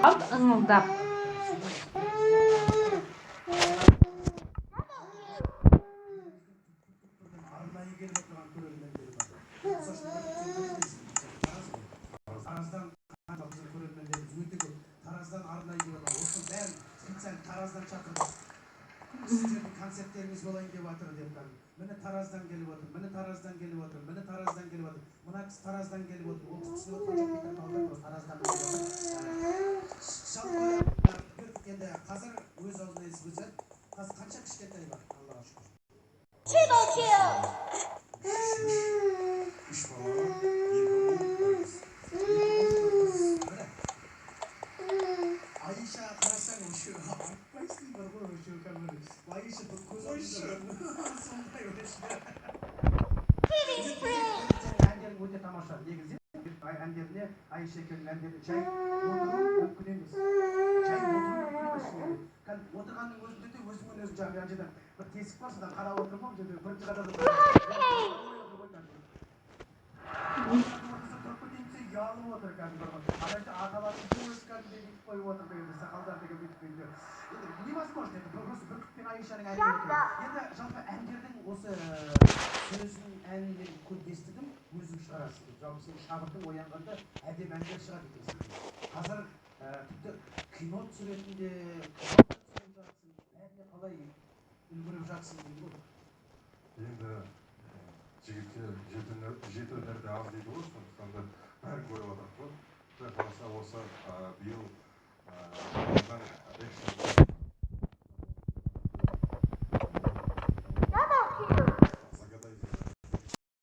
Ыңылдап. Арнайы келіп отырған көрермендер бар. Тараздан біздің көрермендеріміз өте көп. Тараздан арнайы келіп отыр. Осының бәрін специально Тараздан шақырдық. Сіздердің концерттеріңіз болайын деп жатыр деп кәдімгі. Міне, Тараздан келіп отыр, міне, Тараздан келіп отыр, міне, Тараздан келіп отыр. Мына кісі Тараздан келіп отыр. Ол кісі түсініп отырған жоқ, петропавлдан, просто Тараздан келіп отыр. Жалпы енді қазір өз аузынан естіп өтсек, қазір қанша кішкентай бар, Аллаға шүкір? Triple kill. Үш бала бар, екі ұл, бір қыз. Міне, Айша, қарасаң, вообще айтпайсың бар ғой, вообще кәдімгі Айша бір көз алдында сондай вообще. Killing spree. Әндерің өте тамаша негізі. Әндеріне, Айша екеуінің әндеріне жай отыру мүмкін емес, жай отыру мүмкін емес шынымен. Кәдімгі отырғанның өзінде де өзіңмен өзің жаңағы ана жерде бір тесік бар, содан қарап отырмын ғой. Мына жерде бірінші қатарда отырса, тұрып кетейін десе, ұялып отыр кәдімгі бір. Ана жерде аталардың көзі кәдімгідей бүйтіп қойып отыр дегенде, сақалдар деген бүйтіп енді невозможно енді, просто Бүркіт пен Айшаның әндері тұр. Енді жалпы әндердің осы сөзін, әнін мен көп естідім, өзің шығарасың деп. Жалпы сенің шабытың оянғанда әдемі әндер шығады екенсің. Қазір тіпті кино түсіретін де, кино да түсіріп жатсың. Бәріне қалай үлгеріп жатсың деймін ғой. Енді жігітке жеті өнер, жеті өнер де аз дейді ғой, сондықтан да бәрін көріп отырмық қой. Құдай қаласа, осы биыл экшн